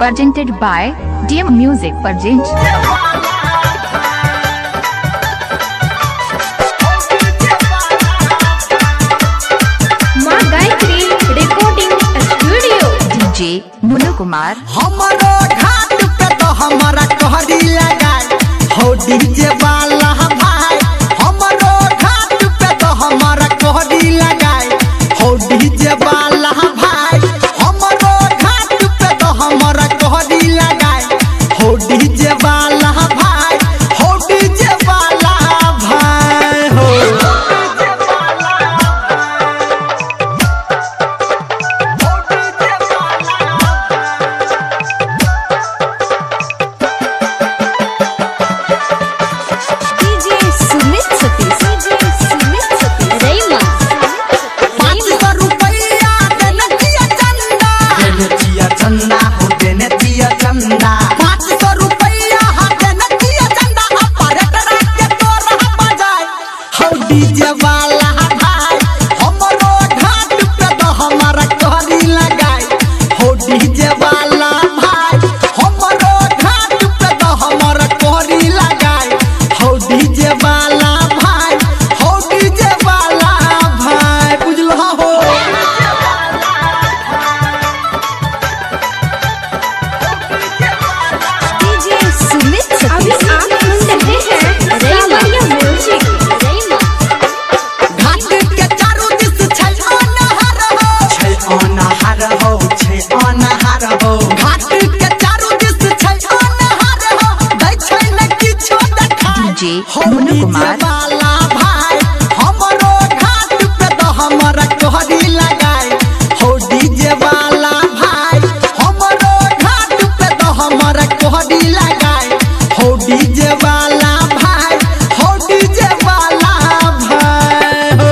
Presented by DM Music Present. Maa Gayatri recording studio. DJ Munu Kumar. हमारो घाट पे तो हमारा कहरी लगाए हो डीजे वाला भाई। हमारो घाट पे तो हमारा कहरी लगाए हो डीजे वाला भाई। हमारो घाट पे तो हमारा कहरी लगाए हो डीजे वाला भाई, हो डीजे वाला भाई, हो DJ Sumit Satish. DJ Sumit Satish. Raima. 500 रुपया देने दिया चंदा, देने दिया चंदा, हो देने दिया चंदा। 500 रुपया देने दिया चंदा, ऑपरेटर के तोरा बजाए हो डीजे वाला भाई। हमरो घाट पे तो हमारा कहरी लगाए हो डीजे वाला भाई। हमरो घाट पे तो हमारा कहरी लगाए हो डीजे वाला भाई, हो डीजे वाला भाई। बुझलो हो। डीजे सुमित सतीश। अभी आप सुन रहे हैं सावरिया म्यूजिक। रैमा। घाट के चारों दिस छै अनहार हो, छै अनहार हो, छै अनहार हो। घाट के चारों दिस छै अनहार हो, दै छै न किछो देखाय DJ हो मुन्नू डीजे कुमार। वाला भाई। हमरो घाट पे तो हमारा कहरी लगाए हो डीजे वाला भाई। हमरो घाट पे तो हमारा कहरी लगाए हो डीजे वाला भाई, हो डीजे वाला भाई, हो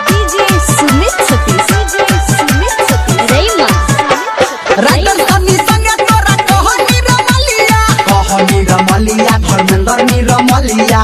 DJ Sumit Satish. DJ Sumit Satish. Raima. Writer Sunny संगे तोरा कहनी रमलिया, कहनी रमलिया, धर्मेंद्र नी रमलिया।